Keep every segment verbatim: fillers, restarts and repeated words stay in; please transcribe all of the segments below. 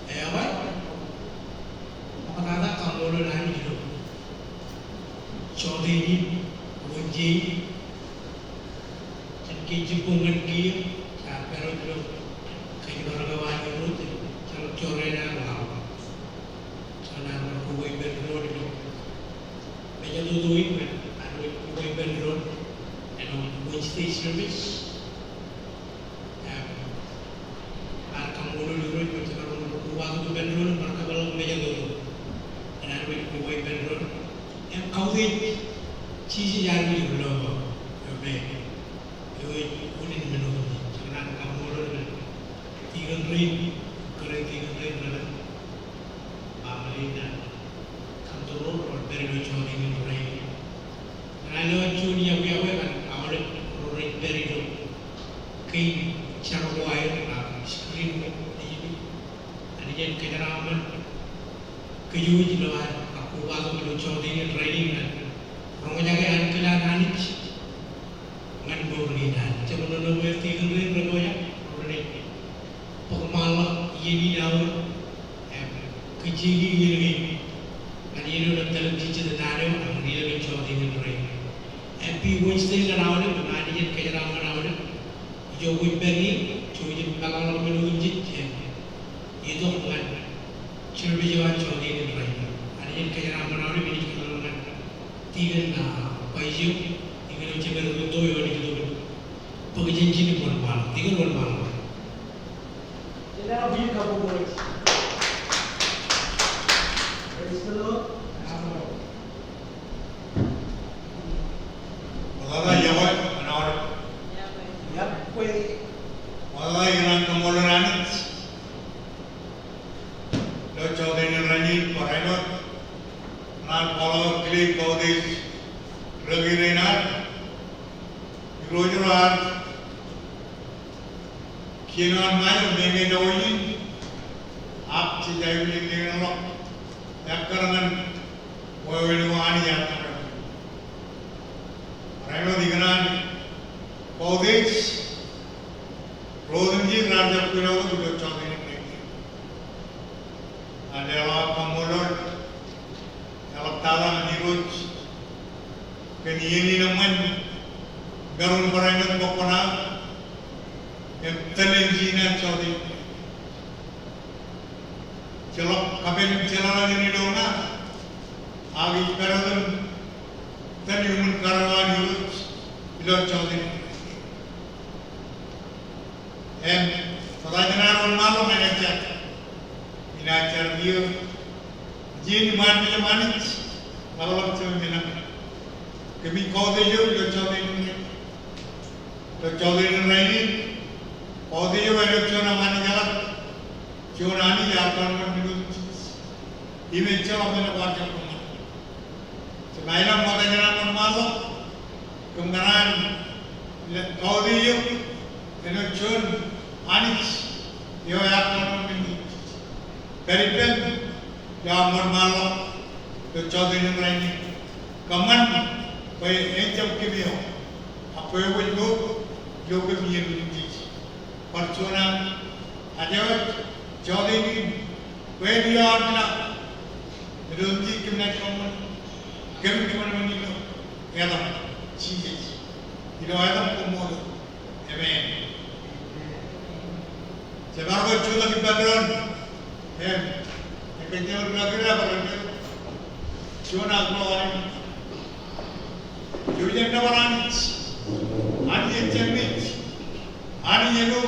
Eo, ṃoktata kaṃṃoolol Anij ilo jọteen in, Wednesday in, jān ke jibboñ ñan kiiō, jaar pād ilo kōjparok eo an Irooj, ejjeḷọk jorrāān an Ḷaḷ. Juon, an bar koba ippān doon ilo mejatoto in, an bar koba ippān doon ilo Wednesday service. Im bar kaṃṃoolol Irooj bwe jekar bar koba tok ippān doon im bar kōpeḷḷọk mejatoto in, an bar koba ippān doon. Im kautiej Jisōs ear wōj ilo ṃokta eo me eo ej unin men otemjej. Juon, an kaṃṃoolol deacon rein, kōrā deacon rein rej baaṃle in an kōntrol ro rej pād ilo jọteen in rainin. Ñan ilo juon iọkwe, iọkwe ñan aolep ro rej pād ilo kein jar ko aer ilo screen ko nejimi. Anij en kōjeraaṃṃan kōj wōj ilo ad kobatok ilo jọteen in rainin ñan roñjake ankilaan Anij ñan mour kein ad. Jab ṇo ṇo bwe deacon rein rej pojak, ro rej bōk ṃaanḷọk iien in aolep, im kōjjeiki iien kein ñan iien eo rej tōl im jejjet naan eo, ak ñan iien eo rej jọteen in rainin. Happy Wednesday ñan aolep, im Anij en kōjeraaṃṃan aolep. Ijo kwōj pād ie, jouj im peḷḷọk men otemjej, im itok ñan service eo an jọteen in rainin. Anij en kōjeraaṃṃan aolep, im ij kōnono ñan deacon, ah, vice eo, deacon eo Jemedūtto eo enaaj itok im bōk jān ijin im wōnṃaanḷọk. Deacon, wōnṃaanḷọk. Praise the Lord. Ṃoktata iọkwe ñan aolep. Iọkwe. Ṃoktata ikōṇaan kaṃṃoolol Anij ilo jọteen in rainin barāinwōt ñan kwaḷọk kile kautiej ri-kōrā in ad, irooj ro ad kien eo an Ṃajeḷ, meñe ejako in, ak jej aikuj in leñḷọk ekkar ñan wāween ko Anij ear tōprak. Barāinwōt ikōṇaan kautiej ro otemjej raar jab kile wōt ilo jọteen in rainin. Ak leḷọk kaṃṃoolol, leḷọk tata ñan Irooj kōn iien in eṃṃan, maroñ barāinwōt bōk kuṇaō im tōl jān jọteen in. Ejjeḷọk kapeel im jeḷāḷọkjeṇ ilo ña, ak ij pād wōt im tōl iuṃwin karōk eo an Irooj ilo jọteen in. Im ṃokta jān ad wōnṃaanḷọk ñan ejja, inaaj jar kiiō ijin im armej eo Anij, ḷapḷap Jemem ilañ. Kōmij kautiej eok ilo jọteen in rainin. Ilo jọteen in rainin, kautiej eo ej juon aṃ Anij eḷap, juon Anij ear kōṇaan men otemjej. Im ejjeḷọk men eo kwaar jab kōṃṃan. Jemem ilañ, ṃokta jān ad wōnṃaanḷọk kōm kōṇaan kautiej eok ilo juon Anij eo ear kōṇaan men otemjej. Pād ippem ilo aṃ wōnṃaanḷọk ilo jọteen in rainin. Kōṃṃan bwe en jab kōm eo, ak bwe kwōj mour ilo kōm iien otemjej. Bar juon aṃ ajewōj jọteen in bwe en ioon kōm. Ilo etan Jisōs kōm naaj kōṃṃan. Kōm kōṃṃan ilo etan Jisōs. Ilo etan Jemem. Amen. Jemaroñ ke jutak ippān doon. Im, ekōjjab ri-kōrā rej bar juon ak ḷọk. Jouj im nōbar Anij. Anij ej jemān. Anij ej ilo.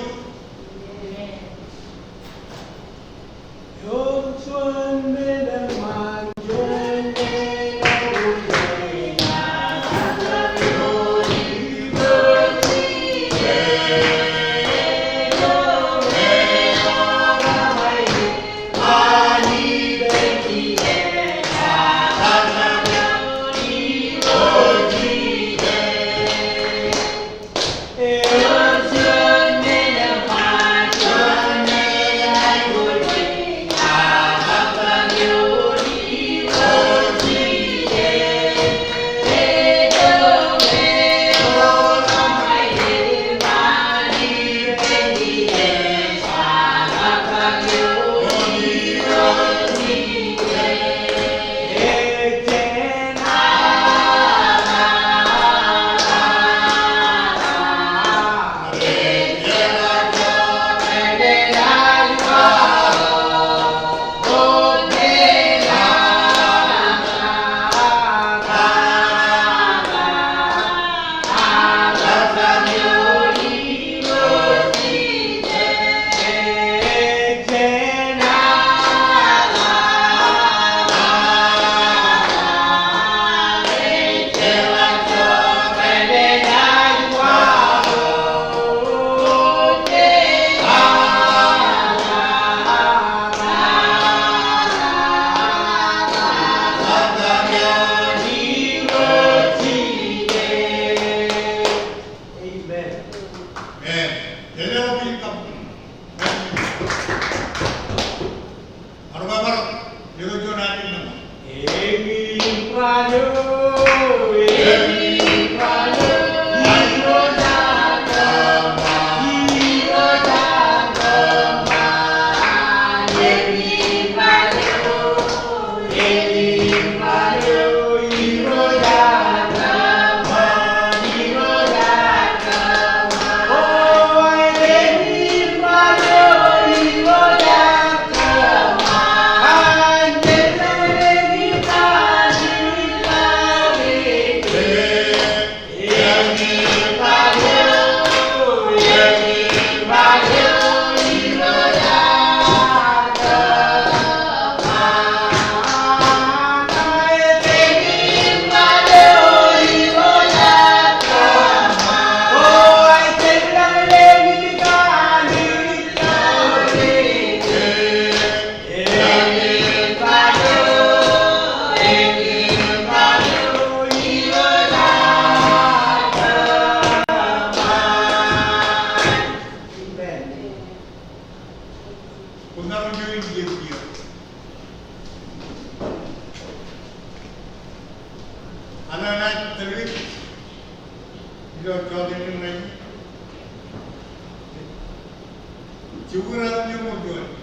Kōn aṃ juon iiō iiō. Āinwōt an tōl wōt ilo jota in ña ij, jibukwi ratimjuonñoul juon.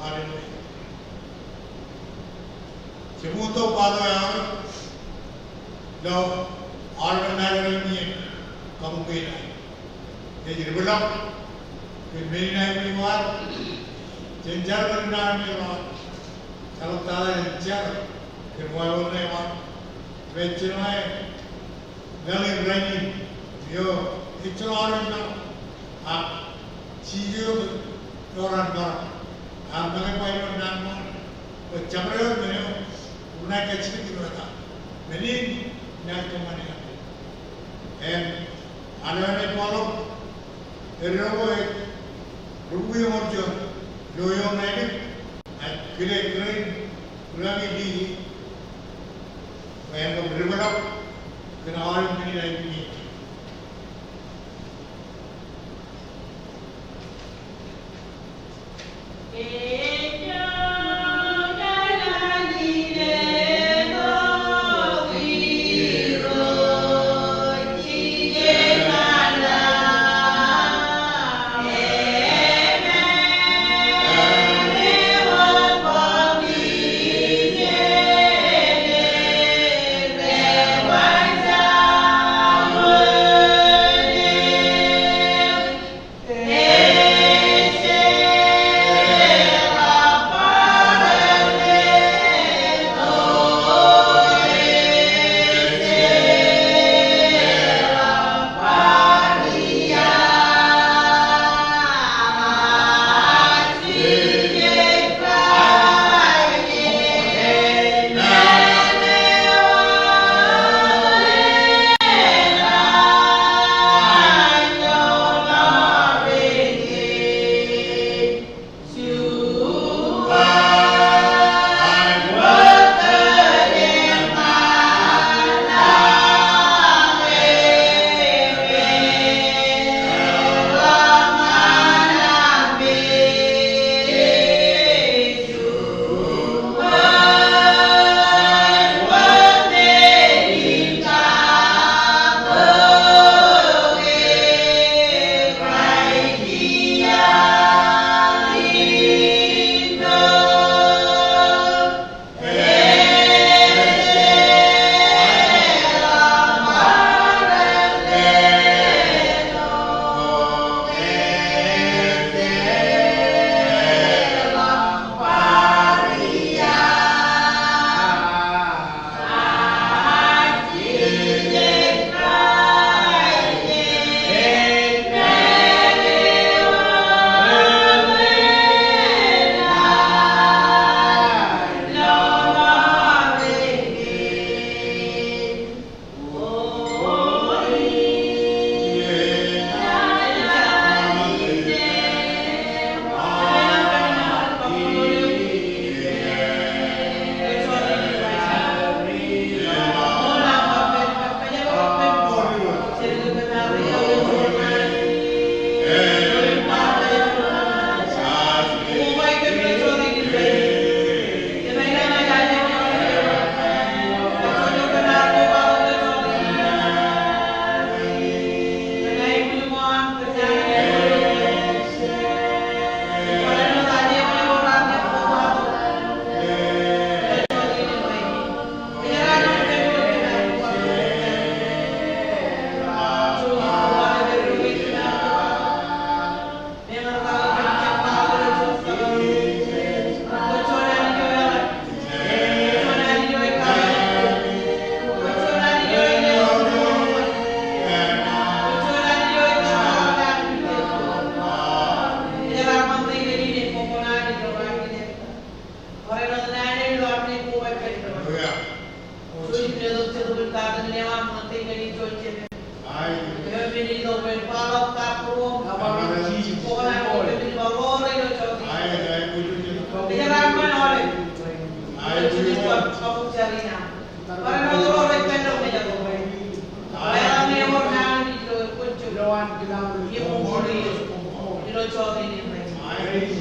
Hallelujah. Jemootok ba to eaorōk ilo aolepen ṇa eo iien kabuñ kein aō. Ej debōkḷọk kōn men in aikuj ko ad, jen jar kōn naan in Irooj, eḷaptata jen jar kōn wāween ṇe ko ad, bwe jen ḷe laḷ in rainin eo ejjeḷọk aolepen maroñ, ak jijet eo ran maroñ, ak make ba ilo naan ko ad, bwe jabdewōt men eo, unaaj kajjitōk ilo eta. Men in enaaj kōṃṃane. Im aolep eo ej kwaḷọk eddo ko ej rubukwi eoon juon ilo eoon ṇa eo, ak kile kile in rūkaki Liki bwe en kab debōkḷọk kōn aolepen men in aikuj in.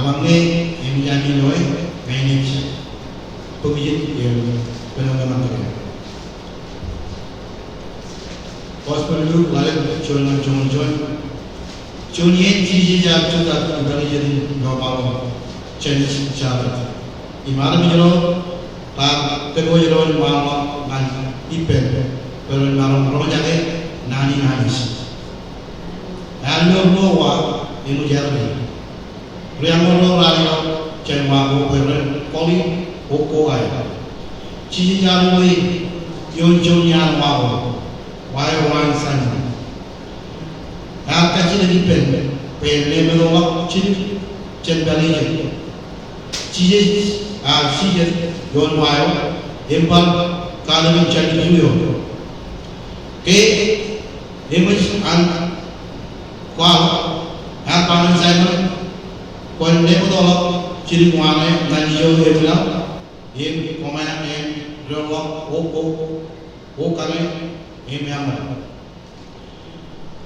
Eḷaññe eṃōj ami loe, ña inaaj bōk ijin im kōnono ñan kōj. Gospel Luk, ḷalem juon ñan joñoul juon. Juon iien Jisōs ear jutak ippān ijetin iobaḷ, Jenis Jabōt. Im armej ro raar kōpooj doon ṃaanḷọk ñan ippān bwe ren maroñ roñjake naan in Anij. Ear lo ruo wa eṃōj errā. Ri-aṃro raar itok jān wa ko bwe ren kọọli wok ko aer. Jisōs ear uwe ioon juon iaan wa ko, wa eo an Saimōn. Ear kajjitōk ippān bwe en lemetōḷọk jilid jān pālle Ijipt. Jisōs ear jijet ioon wa eo im bar katakin jān iju eo. Ke eṃōj an kwaḷọk, ear ba ñan Saimōn, kwōn lemetōḷọk jilid waṇe ñan ijo eṃwilaḷ, im koṃeañ en doorḷọk wok ko, wok kaṇe im eṃṃan.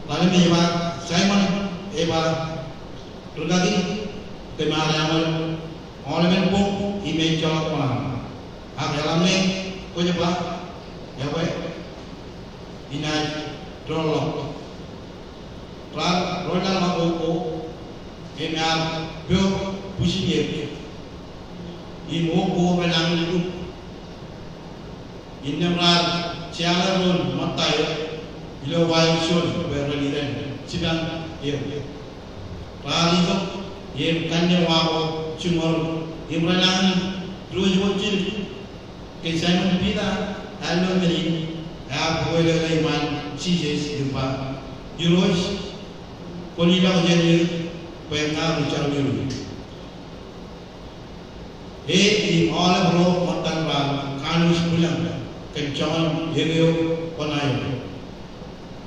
Ḷalem ej ba, Saimōn ej ba, rūkaki kōm ar eṃṃan aolepen boñ im ejjeḷọk kuṇaaṃ. Ak eḷaññe kwōj ba, ekwe, inaaj doorḷọk. Raar doorḷọk wok ko im ear poor bwijin er. Im wok ko renañin lukkuun. Innām raar jeḷā doon ṃōtta eo ilo wa eo juon bwe ren iren jipañ eo. Raar itok im kanne wa ko jiṃor im renañin diwōjwōj jilid. Ke Saimōn Piter ear lo men in, ear bōkḷọk iṃaan Jisōs im ba, Irooj, kwōn ilọk jān eō bwe ña ri jerbal eo. E im aolep ro ṃōttan raar kanooj bwilōñ kōn joñan eō eo kwōn aer.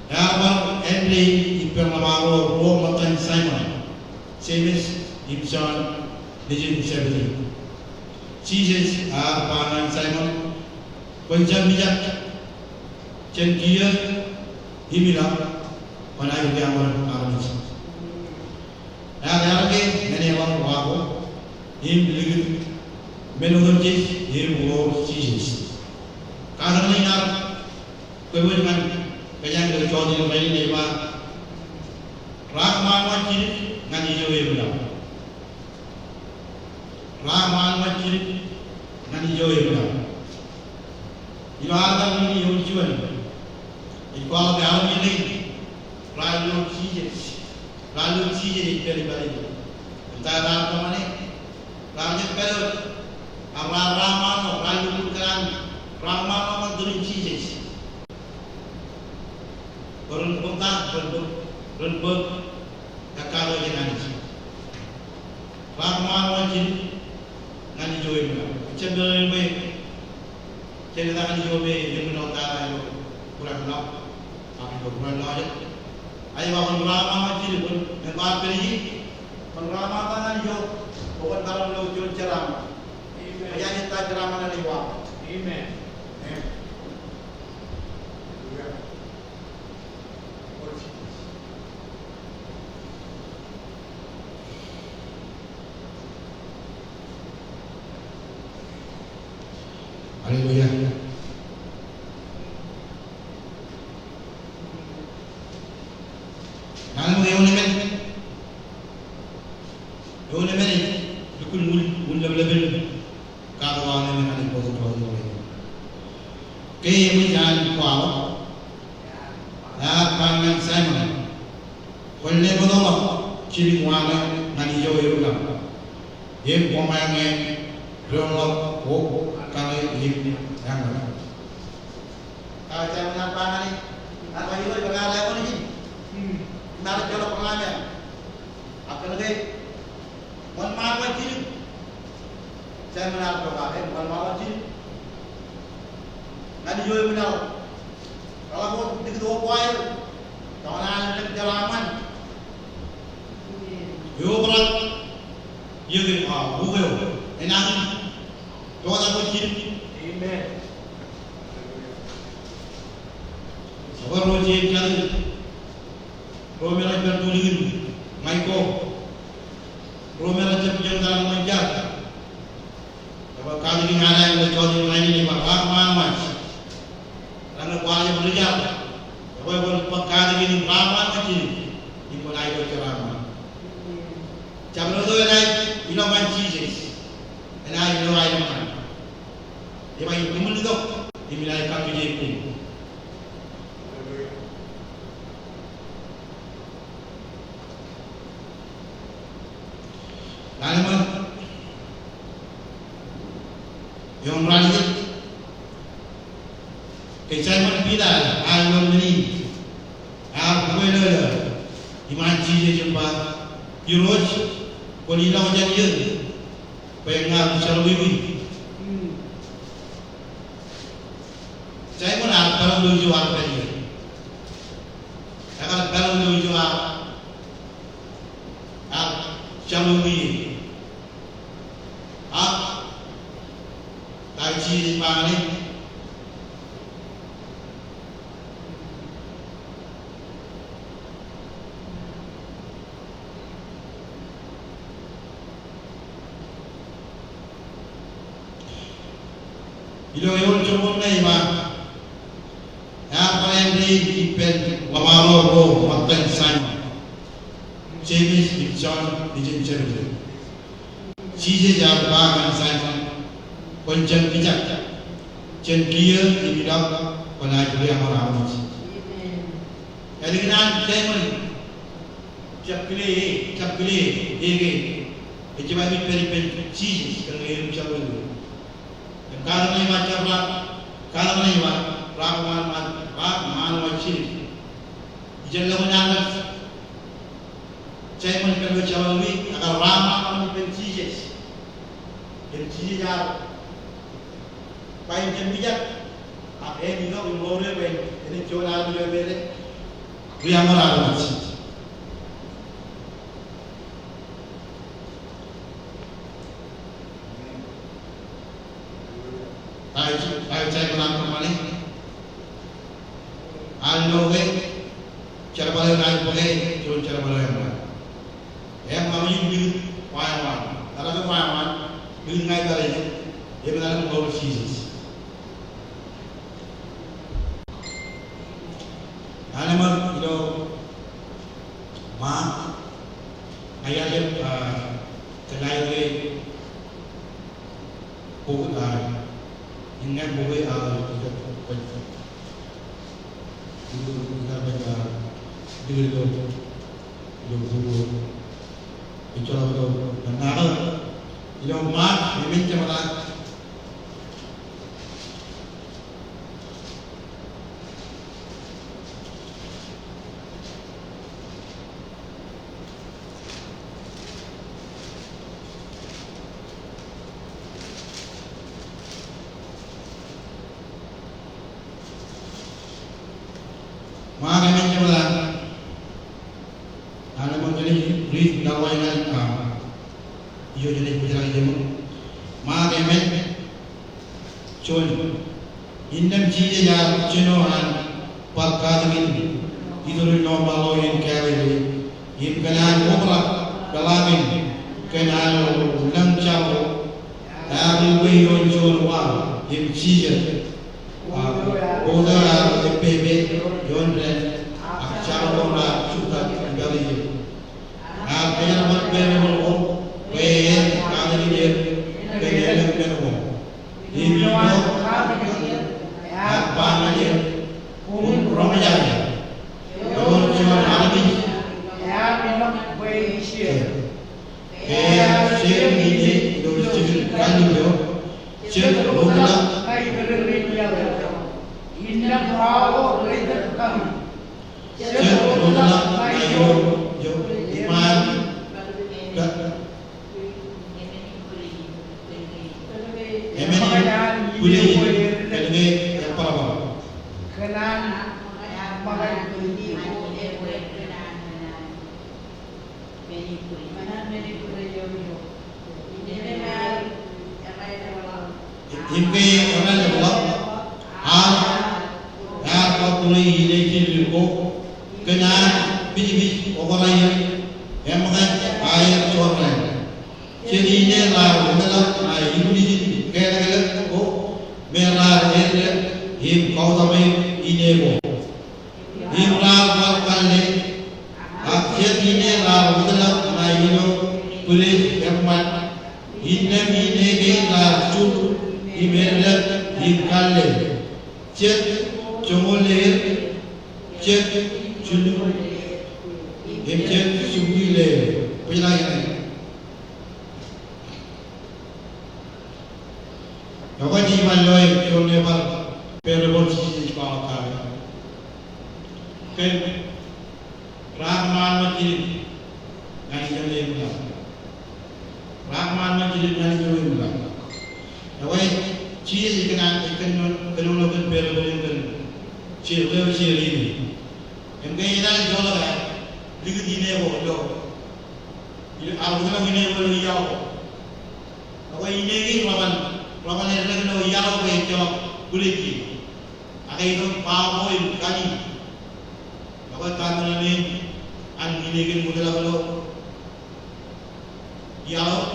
Ear bar āindein ippān ḷap ro, ro ṃōttan Saimōn, Jemes im Jon nejin Sebedi. Jisōs ear ba ñan Saimōn, kwōn jab mijak jān kiiō im ilọk, kwōn aikuj eṃṃan armej. Ear eḷọk ñan eḷap wa ko im likūt men otemjej im ḷoor Jisōs. Katakin ear kōpooj ñan kōj ilo jota in rainin ej ba, raar ṃaan waj jilid ñan ijo eṃwilaḷ. Raar ṃaan waj jilid ñan ijo eṃwilaḷ. Ilo armej in eoon juon, ej kwaḷọk armej in raar lo Jisōs. Raar lo Jisōs ej pād ippād. Im ta raar kōṃṃane? Raar jab pād wōt. Ak raar, raar ṃaan wōt, raar lukkuun kōṇaan, raar ṃaan wōt ṃōk tūrin Jisōs. Bwe ren bōk ta, ren bōk, ren bōk ekkar eo jān Anij. Raar ṃaan waj jilid ñan ijo eṃwilaḷ. Ejjab bōk bwe jen etal ñan ijo me eṃwilaḷ ta ilo kuṇaō, ak ilo kuṇaō jet. Ak ej ba kwōn raar ṃaan waj jilid, kwōn, men bar pād ie, kwōn raar ṃaan ta ñan ijo, bwe kwōn karan lo juon jeraaṃṃan. Amen. Ej ta jeraaṃṃan eo ej ba. Amen. Amen. Hallelujah. Ñan ṃōk eoon emān. Eoon emān ej lukkuun wūn, wūn ḷapḷap in. Katak aolep men an ej bōktok jota in. Ke eṃōj an kwaḷọk, ear ba ñan Saimōn, kwōn lemetōḷọk jilid waṇe ñan ijo eṃwilaḷ. Im koṃeañ en doorḷọk wok kaṇe im eṃṃan. Ak Saimōn ear ba ñan e, ear ba, Irooj, bwe ña rej eṃṃan ijin. Im ña rej jeḷā ḷọk ḷaam eo. Ak kōnke kwōn ṃaan waj jilid. Saimōn ear pokake, kwōn ṃaan waj jilid ñan ijo eṃwilaḷ. Reḷak wōt likūt wōt wa eo. Tōmak an lōñ jeraaṃṃan. Eobrak iiō ke, a, wok eo enañin pokake waj jilid. Amen. Ekwe ro jeje, ro me rej pād tulikin ṃaik ko, ro me rej jab ijeṇ kaṇ ṃōn jar. Ekwe katakin an ilo jota in rainin ej ba, raar ṃaan waj. Raar ṃaan waj, rej jar. Ekwe kwōn bōk katakin im raar ṃaan waj jilid. Im kwōn aikuj jeraaṃṃan. Jabdewōt eo enaaj ilọk ñan Jisōs, enaaj ilo aenōṃṃan. Ej ba in kōṃṃan itok im inaaj kaṃṃoolol eok. Lale ṃōk, Ioon raan in, ke Saimon Piter ear lo men in, ear bōk ilo iṃaan Jisōs im ba, Irooj, kwōn ilọk jān eō, bwe ña ri jerbal eo. Saimon ear pād ilo ijo ear pād ie. Ekar pād ilo ijo ear, ear jerbal ie. Ak ta Jisōs ej ba ñan e? Ilo eoon joñoul ṇe ej ba, ear bar āindein ippān ḷōṃaro ko ṃōttan Saimon, Jemes im Jon nejin Jebedi. Jisōs ear ba ñan Saimon, kwōn jab mijak, jen kiiō im ilọk, kwōnaaj ri-aṃōd armej. Ālikin an Saimon jab kile e, jab kile e ke ejjab aikuj pād ippān Jisōs kōn ke eṃōj jerbal eo. Im katakin eo ej ba jab raar, katakin eo ej ba raar ṃaan, ṃaan, raar ṃaan waj jidik. Ijellọkin an Saimon kōn ilo jerbal eo, ekar raar ṃaan ippān Jisōs. Im Jisōs ear ba en jab mijak, ak en ilọk im ḷoore bwe en juon armej eo me rej ri-aṃōd armej. Ij, ij, ij, ij, ij, ij, Ear lo ke jerbal eo enaaj bōke, juon jerbal eo eṃṃan. Eṃṃan im likūt wāween. Eḷak wāween, likūt ña ipād ie, im eḷak ḷoor Jisōs. Ña ij ṃōk ilo Ṃaak, ña iar jab, ah, kōḷḷāik ke bok, ah, in ñan bok, ah, ilo, ilo, ilo, ilo, ilo, ilo, ilo Ṃaak, emān jebta. Ṃaak emān jebta. Ña ij ṃōk jenaaj riit ḷọk wōt ñan, ah, ijo jenaaj bōjrak ijeṃ. Ṃaak emān juon. Innām Jisōs ear jino an bar katakin iturin ḷōṃaro in Galili, im kōn an obrak peḷaakin kōn an lañ jako, ear uwe ioon juon wa im jijet. Ak bōktok ear epepe ioon dān, ak jako ko raar jutak ippād ie. Ear kōjerbal men ko bwe en katakin er kōn elōñ men ko. Im ilo ear ba ñan er, kwōn roñjake. Ewōr juon armej ear ilọk bwe ijeer. Ke ear jeer ine ilo jikin Galili eo, jet rūtḷọk ṇa iperirin iaḷ eo. Innām wa ko reitok kami. Jet rūtḷọk ṇa ioon, ioon iṃaan, ka, emān in bwilej kōn ke ebbaḷbōḷ. Im ke eran eḷap, ear, ear kọkkure ine jilin ko kōn an pijpij okra iien, eṃōkaj aer jorrāān. Jet ine raar wōtlọk ṇa ibwiljin kelekle ko me raar eddek im kautame ine ko. Im raar bar kalle, ak jet ine raar wōtlọk ṇa ilo bwidej eṃṃan. Innām ine kein raar jut im eddek im kalle. Jet joñoul er, jet jilu, im jet jibukwi er. Bōjrak ṇe. Ekwe jej bar loe juon eo bar parable Jisōs ej kwaḷọk kake. Kōn raar ṃaan ṃōk jilin ñan ijeṇe im laḷ. Raar ṃaan ṃōk jilin ñan ijeṇe im laḷ. Ekwe Jisōs ej kōṇaan, ej kōnono, kōnono kōn parable in kōn share, ḷeo share in. Im ke etal joḷọk, likūt ine ko ilo, ilo, ear wōtlọk ine ko ilo iaḷ ko. Ekwe ine kein ḷap an, ḷap an eddek ilo iaḷ ko ke ejjeḷọk bwilej ie. Ak eitok ba ko im kani. Ekwe ta men eo an ine kein wōtlọk ilo iaḷ ko?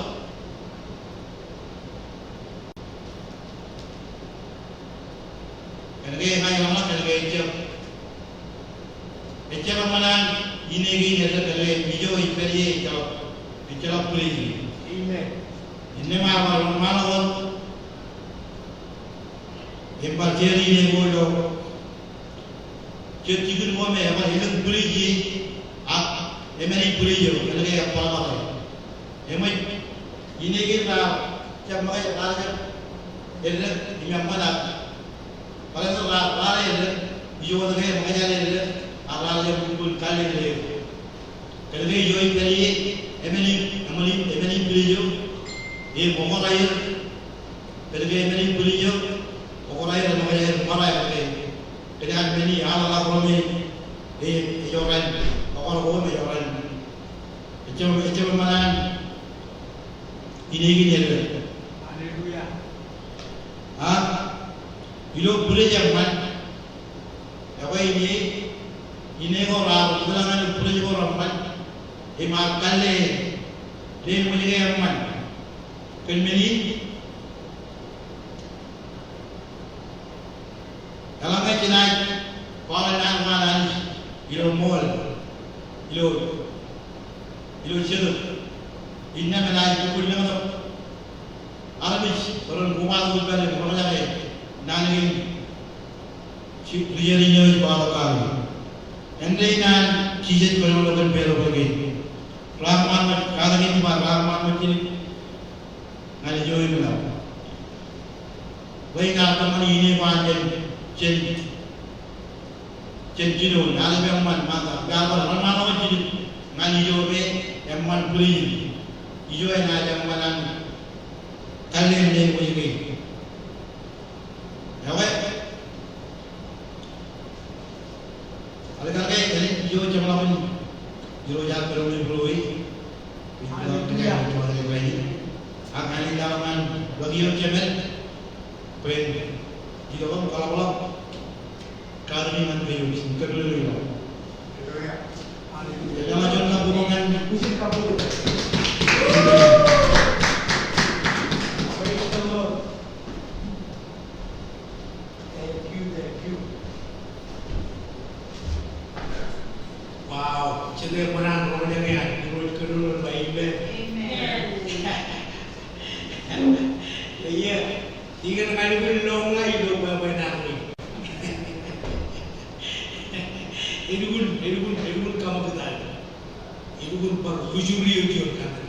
Kōnke ña ij ḷōmṇak kōnke ejjab, ejjab eṃṃan an ine kein eddek kōnke ijo ej pād ie ejjeḷọk, ejjeḷọk bwilej ie. Amen. Innām ear bar ṃaan ḷọk wōt im bar jar ine ko ilo jet jikin ko me ebar elōñ bwilej ie, ak emān bwilej eo kōnke ebar ḷak e. Eṃōj, ine kein raar jab ṃōkaj, raar jab eddek im eṃṃan ak barāinwōt raar, raar eddek, ijo wōt ke eṃōkaj an eddek, ak raar jab lukkuun kalle eddek. Kōnke ijo ej pād ie, emān, emān, emān bwilej eo, im oktak aer, kōnke emān bwilej eo, oktak aer, eṃōkaj aer, ṃōra aer ke. Kōnke an men in eḷap ḷọk ro me, e, ej ro an, oktak ko me ej ro an. Ejjab, ejjab eṃṃan an ine kein eddek. Hallelujah. Ak ilo bwilej eṃṃan, ekwe ine, ine ko raar wōtlọk ñan bwilej ko reṃṃan, im ear kalle, leen ṃōj ke eṃṃan. Kōn men in, eḷaññe jenaaj kwaḷọk naan ko an Anij ilo ṃool, ilo, ilo Jetōb, innām enaaj lukkuun lōñtok armej bwe ren kobatok ippaḷ im roñjake naan kein ri-, ri-jerbal eo ej kwaḷọk kake. Āindein an Jisōs kōnono kōn parable kein. Raar ṃaan ṃōk, katakin bar raar ṃaan ṃōk jilin ñan ijo im laḷ. Bwe in ear tōmak ine ko an jān, jān, jān jino, ear jab eṃṃan, ṃaantak, ear bar ṃaan ṃōk jilin ñan ijo me eṃṃan bwilej in. Ijo enaaj eṃṃan an kalle leen ṃōj kein. Ekwe, alikaki, āinwōt ijo jemḷọkin Irooj ear kōnono bwe eo, Hallelujah. Ak āinwōt ijo ñan bōk ioon jemed, bwe en itok im kaḷapḷọk katakin ñan bwe eo im kōnono ilo. Hallelujah. Hallelujah. Ej ḷak juon kabbokbok ñan, Praise the Lord. Thank you, thank you. Wow, jete ṃōṇōṇō eo an, Irooj kōnono, amen. Amen. Eo, ikōṇaan lukkuun lọñḷọk ilo bwebwenato in. Elukkuun, elukkuun, elukkuun kaṃakūt ad. Elukkuun bar ujur eo juon kake.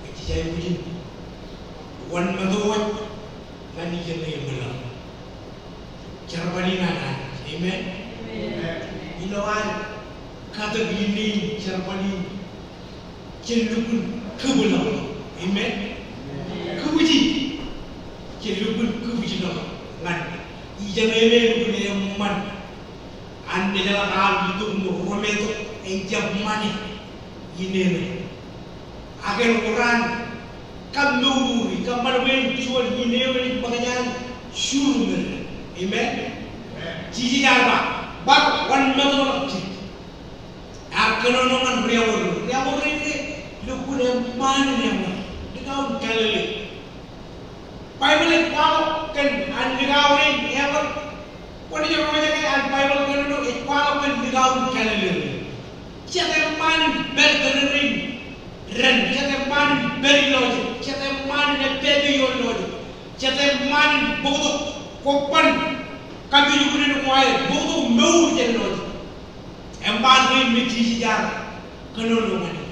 Kōj jej aikuj in wōnṃaantok wōt ñan ijeṇe im laḷ. Jerbal in an Anij. Amen. Amen. Ilo ad katōk ine in jerbal in, jen lukkuun kōbwilọk. Amen. Amen. Kōbwiji. Jen lukkuun kōbwiji ḷọk ñan ijeṇe me elukkuun eṃṃan an ejeḷā kaal itok ṃōk ro me tok ejjab ṃane ine ṇe. Ak en wōr an kaṃṃoolol, kōṃṃan bwe en juon ine eo enaaj ṃōkaj an jurmōd. Amen. Jisōs ear ba, bar wōnṃaantok ḷọk jidik. Ear kōnono ñan riaṃo, riaṃo rein ke lukkuun eṃṃaan in eṃṃan, likao in Galili. Baibōḷ ej kwaḷọk kōn an likao rein eṃṃan. Kwōnaaj roñjake an Baibōḷ kōnono ej kwaḷọk kōn likao in Galili. Jet eṃṃaan in pād tōrerein dān, jet eṃṃaan in pād ilọjet, jet eṃṃaan in eppepe ioon ilọjet, jet eṃṃaan in bōktok kobban kapijuknen ko aer, bōktok mour jān ilọjet. Eṃṃaan rein me Jisōs ear kōnono ñan e.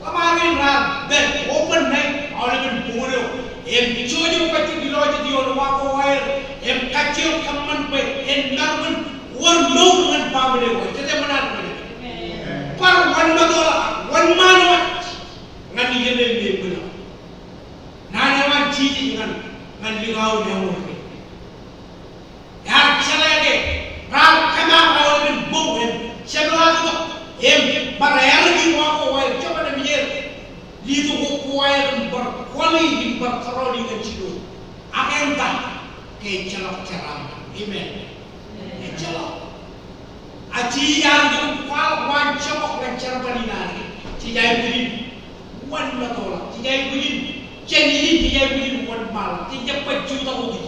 Ḷōṃaro in raar pād overnight, aolepen boñ eo, Im jojak kajjitōk ilo jet ioon wa ko wāween, im kajjioñ kōṃṃan bwe en maroñ in wōr mour ñan baaṃle ko. Jete ṃōṇōṇō. Bar wōnṃaanḷọk, wōnṃaanḷọk ñan ijeṇe im ṃwilaḷ. Naan eo an Jisōs ñan, ñan likao in eor. Ear jeḷā ke raar kōmaak aolepen boñ im jepḷaaktok im bar ear ri wa ko wāween, jokane im jeḷā. Letok ko wāween im bar kwōli im bar kōrọọl ñan Jisōs. Ak eñtaan ke ejjeḷọk jeraaṃṃan. Amen. Ejjeḷọk. A Jisōs ear itok im kwaḷọk waan jọñak ñan jerbal in an. Jej aikuj in wōnṃaanḷọk. Jej aikuj in, jān ijin jej aikuj in wōnṃaanḷọk. Jej jab baj jutak okij.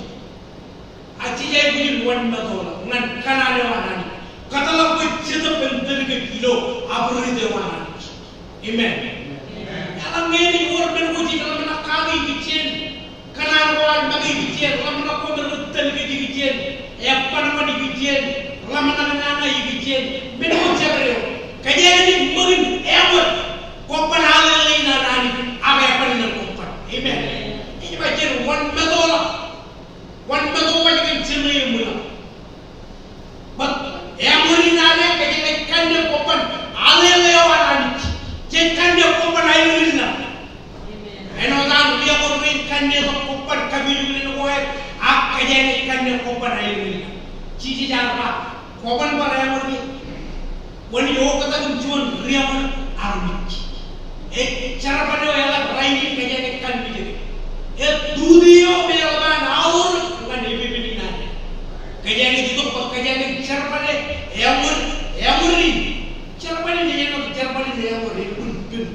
A jej aikuj in wōnṃaanḷọk ñan kōṇaan eo an Anij. Kōtḷọk bwe Jetōb en tōl kōj ilo abwitōk eo an Anij. Amen. Eḷaññe ewōr men ko jej ḷōmṇak kake ikijjien, kōṇaan ko an make ikijjien, ḷōmṇak ko me rej tōl kōj ikijjien, eban ṃan ikijjien, ḷōmṇak nana ikijjien, men ko jabdewōt. Kōjeañ naaj ṃōk in eṃōj kobban allele in an Anij, ak eban ñan kobban. Amen. Ej ba jen wōnṃaanḷọk. Wōnṃaanḷọk kōn Jemem im ṃwilaḷ. Bōk eṃōj in an e, kōjeañ naaj kanniōk kobban allele eo an Anij. Jej kanniōk kobban aelōñ in laḷ. Āinwōt an riaṃo rein kanniōk kobban kapijuknen ko aer, ak kōjeañ naaj kanniōk kobban aelōñ in laḷ. Jisōs ear ba, kwōban bar eṃōj in. Wōn eo oktak im juon riaṃo armej. Ej jerbal eo eḷap rainin kōjeañ naaj kalmijeke. Ej tutu eo me eḷap an aorōk ñan epepen in an e. Kōjeañ naaj itok bwe kōjeañ naaj jerbale eṃōj, eṃōj in. Jerbal in ej āinwōt jerbal in eṃōj, ej un pim.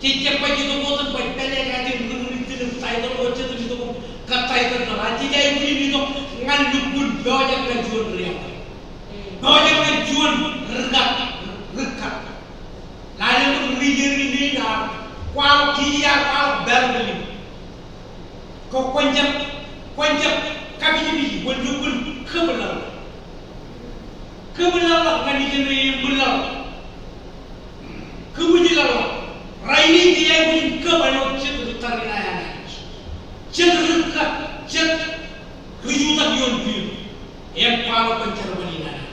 Jej jab baj itok wōt im baj pād ekatin ri ri ri im taitōl wōt jet im itok im kōttāitōl jet. A jej aikuj in itok ñan lukkuun pojak ñan juon riaṃo. Pojak ñan juon ri kat, ri kat. Lale tok ri ri ri ri ri. Kwaḷọk, Jisōs ear kwaḷọk parable in. Kwōn jab, kwōn jab kapijpij, kwōn lukkuun kōbwilḷọk. Kōbwilḷọk ñan ijeṇe im ṃwilaḷ. Kōbwilḷọk. Rainin jej aikuj in kōb āinwōt jet ri tar in an Anij. Jet ri kat, jet ri jutak ioon field. Im kwaḷọk kōn jerbal in an Anij.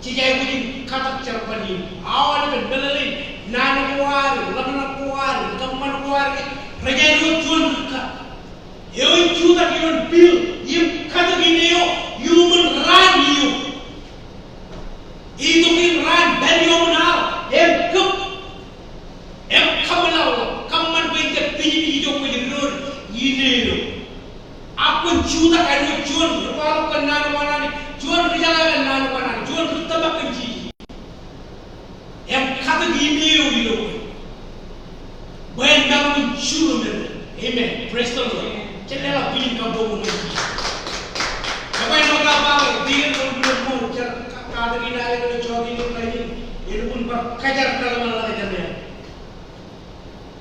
Jej aikuj in katak jerbal in. Aolepen meḷeḷein naan ko ad, ḷōmṇak ko ad, kōṃṃan ko ad, rej āinwōt juon ri kat eo ej jutak ioon field im katak ine eo iuṃwin raan eo. Itok in raan pād iuṃwin al im kōb. Im kōbwilḷọk, kōṃṃan bwe en jab pijpij ijo kwōj diwōj ine eo. Ak kwōn jutak āinwōt juon ri kwaḷọk kōn naan ko an Anij, juon ri jeḷā kōn naan ko an Anij, juon ri tōmak kōn Jisōs. Im katak ine eo ilo kwe. Bwe en maroñ in jurōm er. Amen. Praise the Lord. Jen leḷọk bwijin kabbokbok ñan Jisōs. Ekwe āinwōt aō ba, bwijin kabbokbok ñan Jisōs. Ka, katak in aer ilo jota in rainin, elukkuun bar kajar kōḷmānḷọkjeṇ er.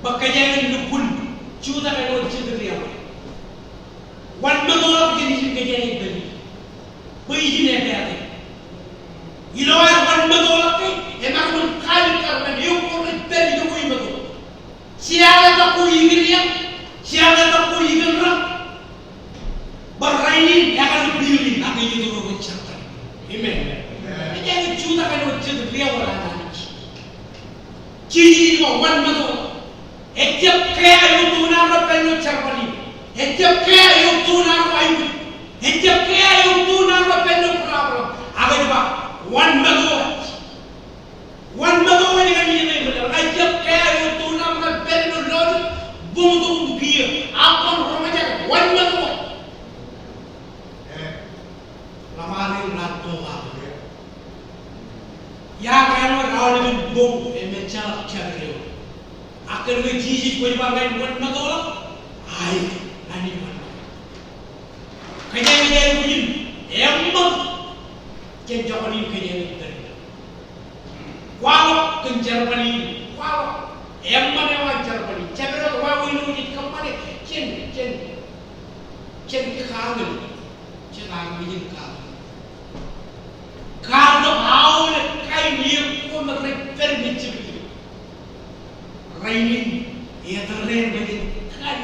Bwe kōjeañ naaj lukkuun jutak āinwōt jet ri riaṃo. Wōnṃaanḷọk jān ijin kōjeañ naaj pād ie. Bwe ijin epād ie. Ilo ad wōnṃaanḷọk ke, emaroñ in kaalikkar ñan eok ko rej pād ijo ko iṃōtōk. Jeḷā tok ko ikōn eañ, jeḷā tok ko ikōn raṇ. Bwe rainin ekar field in ak ej itok ro rej jerbal. Amen. Kōjeañ naaj jutak āinwōt jet ri riaṃo an Anij. Jisōs ej ba wōnṃaanḷọk. Ejjab kea eo tōn an ro pād ilo jerbal in. Ejjab kea eo tōn an ro aikuj. Ejjab kea eo tōn an ro pād ilo problem. Ak ej ba wōnṃaanḷọk. Wōnṃaanḷọk ñan ijeṇe im ṃwilaḷ. Ejjab kea eo tōn an ro pād ilo lọjet, buñtok im kiiō. Ak kwōn roñjake. Wōnṃaanḷọk. Ḷōmṇak in raar tokake. Iar āinwōt aolepen boñ im ejjeḷọk jabdewōt. Ak kōnke Jisōs kwōj ba ñan wōnṃaanḷọk, aet, ñan in wōnṃaanḷọk. Kōjeañ naaj aikuj in eṃṃan jān jokwan in kōjeañ naaj pād ie. Kwaḷọk kōn jerbal in, kwaḷọk eṃṃan eo an jerbal in. Jabdewōt wāween eo jej kōṃṃane, jen, jen, jen kañin. Jen aikuj in kañin. Kañin aolep kain iien ko me rej pād mejjab ijin. Rainin, etōr ren bwe jen kañ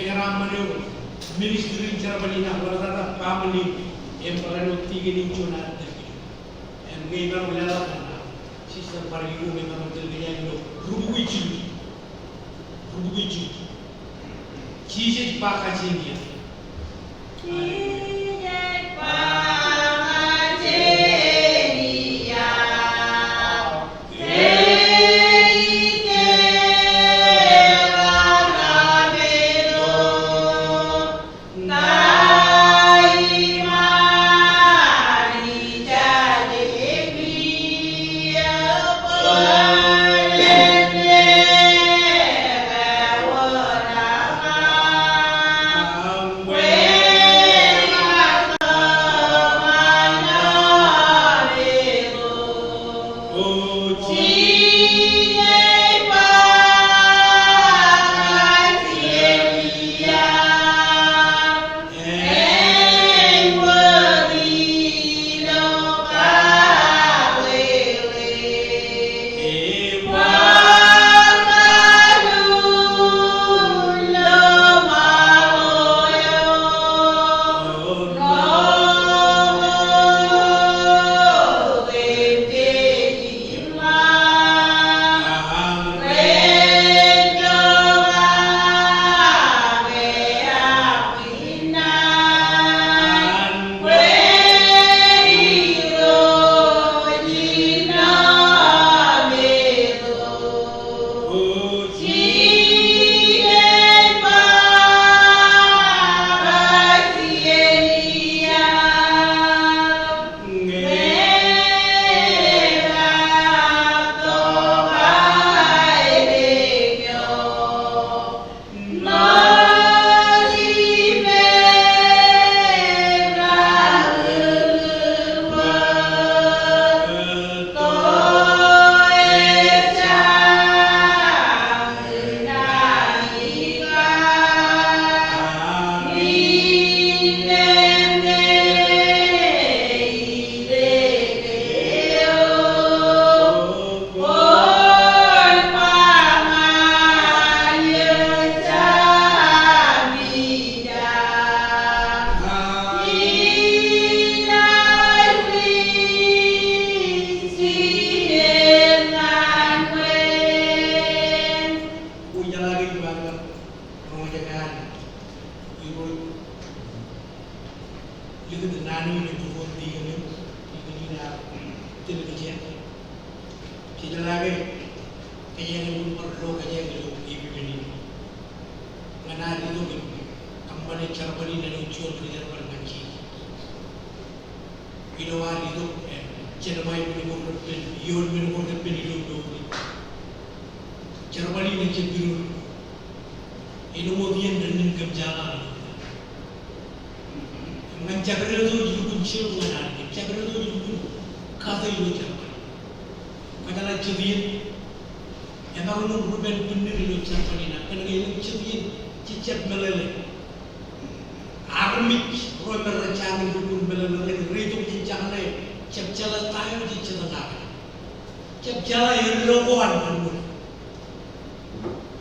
kōjeraaṃṃan eo ministry in jerbal in ak ḷotak eo family im barāinwōt deacon in juon ad. Im ñe imaroñ leḷọk ñan Sister Bariki ñe imaroñ tōl kōj ilo rubukwi jilu. Rubukwi jilu. Jisōs ba kajin ia. Jeḷā ke kōjeañ ilo bar lo kōjeañ ilo evening in. Ñan ad itok im kōṃṃane jerbal in āinwōt juon ri jerbal ñan Jisōs. Ilo ad itok, eh, jerbal in men ko reppen, ioon men ko reppen ilo mour in. Jerbal in ejjab idoor. Āinwōt iien dān in kōm jeḷā. Im ñan jabdewōt eo ej lukkuun jeḷā ñan ad, im jabdewōt eo ej lukkuun kate ilo jerbal in. Kwōjeḷā jet iien, emaroñ in rupen bwinnid ilo jerbal in, ak kōnke elōñ jet iien, jej jab meḷeḷe. Armej ro me rej jañin lukkuun meḷeḷe, rej, rej itok jān jekḷaj, jab jeḷā ta eo jej jitōñak. Jab jeḷā eddo ko an bar wōr.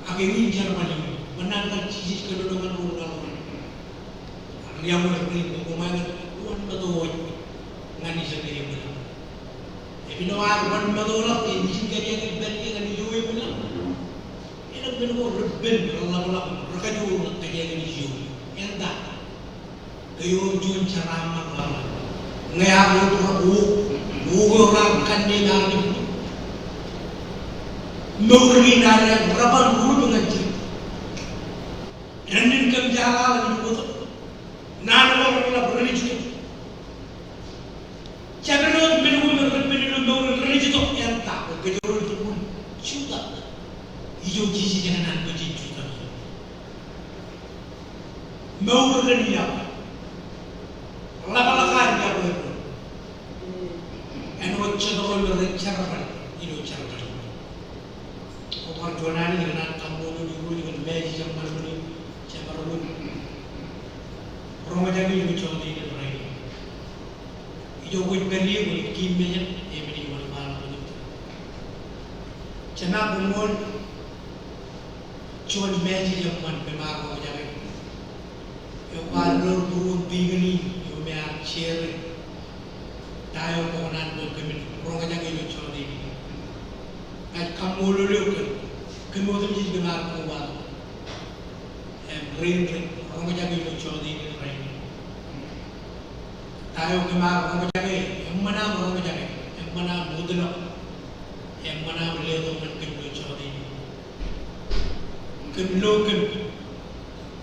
Ak eñin jerbal in, bwe naan kar Jisōs kōnono ñan ro ri kaḷoran. Ak riaṃo ri, koṃ āinwōt wōnṃōtō wōj ñan ijeṇe eṃwilaḷ. Im ilo ad wōnṃōtōḷọk im ijin kōjeañ in pād ie ñan ijo eṃwilaḷ, elōñ men ko reppen reḷapḷọk, rekajoor ñan kōjeañ in ijo. Eṇ ta? Ke ewōr juon jeraaṃṃan ḷaḷ. Ñe ear wōr ro, ro, ro eo raar kanniōk armej. Mour kein ad, ear bar rup ñan jet. Dān in kōm jeḷā ḷọk ilo wōt. Naan ko reḷap renaaj itok. Jabdewōt men ko me reppen ilo mour in renaaj itok. Eṇ ta? Kōjro rej lukkuun jutak. Ijo Jisōs ekōṇaan bwe jen jutak. Mour kein iọkwe. Ḷapḷọk an iọkwe. Āinwōt jet ro me rej jerbal ilo jerbal. Koṃ bar juon Anij, ikōṇaan kaṃṃoolol Irooj kōn Mājej eṃṃan eo jemaroñ in roñjake ilo jota in rainin. Ijo kwōj pād ie, kwōj kiiṃ mejān, eṃōj ej wōnṃaanḷọk. Jema, koṃṃool. Juon message eṃṃan kōm ar roñjake. Eo kwaar lo būruon tikōn in eo me ear share ta eo kwō kōṇaan bwe kōmin roñjake ilo jota in. Ña ij kaṃṃoolol eok kōn kōm otemjej kōm ar kobatok im rein rej roñjake ilo jota in rainin. Ta eo kōm ar roñjake, eṃṃan aṃ roñjake, eṃṃan aṃ wōtlọk, eṃṃan aṃ letok ñan kōm ilo jota in. Kōm lo kōm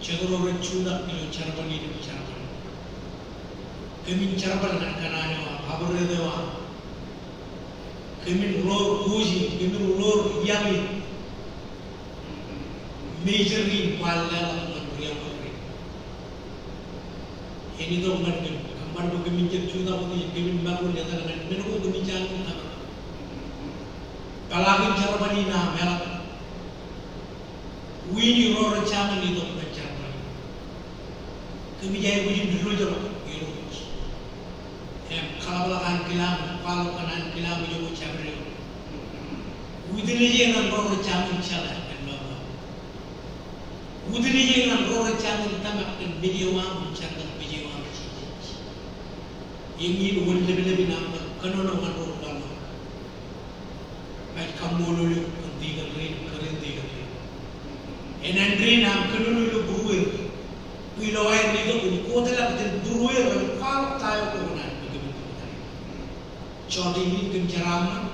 jet ro rej jutak ilo jerbal in im jerbal. Kōmin jerbal ñan kōṇaan eo aṃ, abwōjrak eo aṃ. Kōmin ḷoor coach in, kōmin ḷoor iaḷ in. Major in kwaar leḷọk ñan riaṃo rein. En itok ñan kōm, kōṃṃan bwe kōmin jab jutak wōt, kōmin maroñ in etal ñan men ko kōmin jañin tōmak. Peḷaakin jerbal in aṃ eḷap. Win ro rej jañin itok ñan jerbal in. Kōmij aikuj in diwōjḷọk Irooj. Im kaḷapḷọk ankilaṃ, kwaḷọk kōn ankilaṃ ijo kwōj jabdewōt. Witness e ñan ro rej jañin jeḷā kōn ḷọk. Witness e ñan ro rej jañin tōmak kōn mej eo aṃ im jar kōn mej eo aṃ Jisōs. Eñin wōnleplep in aṃ kōnono ñan ro ri kaḷoran. Ña ij kaṃṃoolol eok kōn tikōn rein, kōrā in tikōn rein. Enana rein aṃ kōnono ilo būrueir. Ilo aer itok im kōtḷọk jān būrueir im kwaḷọk ta eo kwō kōṇaan bwe kōmin itok. Jota in kōm jeraaṃṃan.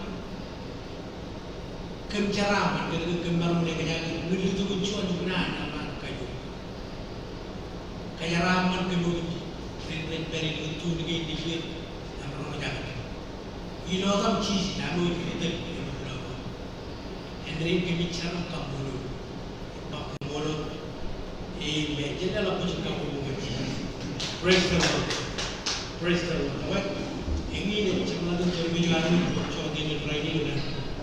Kōm jeraaṃṃan, kōn ke kōm maroñ in ekjak ñan ḷitok juon naan eṃṃan kajoor. Kōjeraaṃṃan kōm otemjej, ren rej pād ilo tune kein nejier, im roñjake. Ilo etaṃ Jisōs, am eo ej ri tōl im ri ḷọk. Āindein kōmij jar im kaṃṃoolol. Ṃōk kaṃṃoolol. Amen. Jen leḷọk bwijin kabbokbok ñan Jisōs. Praise the Lord. Praise the Lord. Ewōr, eñin ej jeṃḷọkin jerbal eo an jota in rainin.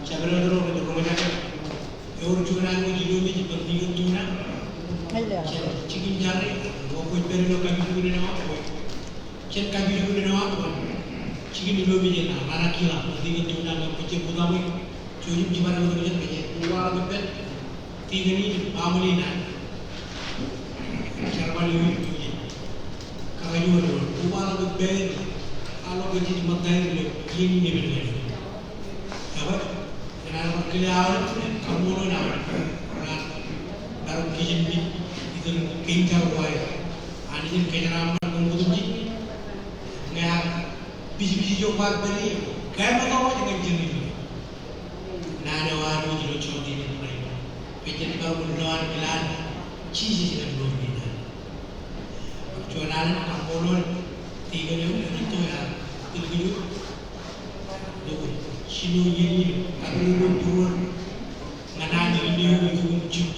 Jabdewōt ro rej roñjake. Ewōr juon an wōj ilomej ippān tikōn Tuna. Jen jikin jar e. Ewōr kwōj pād ilo kapijuknen eo aṃ. Jen kapijuknen eo aṃ. Jikin ilomej eṇ, Lanakila, tikōn Tuna, ewōr kwōj jab utaṃwe. Jouj im jipañ ilo ṃōjin kōj, kobaḷọk ippān tikōn in im family in an jerbal eo in. Kōj kajjojo, kobaḷọk ippān, kwaḷọk kōj jej ṃōttaer ilo iien in epen kajojo. Ewōr, enaaj bar kile aolep, kaṃṃoolol aolep. Raar, raar kijenmej iten kein jar ko aer. Anij en kōjeraaṃṃan kōm otemjej. Ñe ear pijpij ijo kwaar pād ie, kōṃṃan tok wōj ñan jerbal in. Kōjjeḷā kar wōnṃaanḷọk Jisōs ilo mour in. Juon alen kaṃṃoolol tikōn eo ej itok iar tōl kōj ilo jino iien in, kar wōnṃaanḷọk ñan an ilo eo ej itok im jino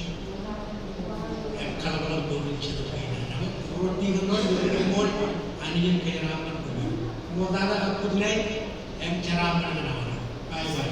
im kaḷapḷọk mour in Jetōb kein. Ak ewōr tikōn eo ej ṃool, Anij en kōjeraaṃṃan kōj. Ṃoktata, good night im jeraaṃṃan ñan aolep. Bye bye.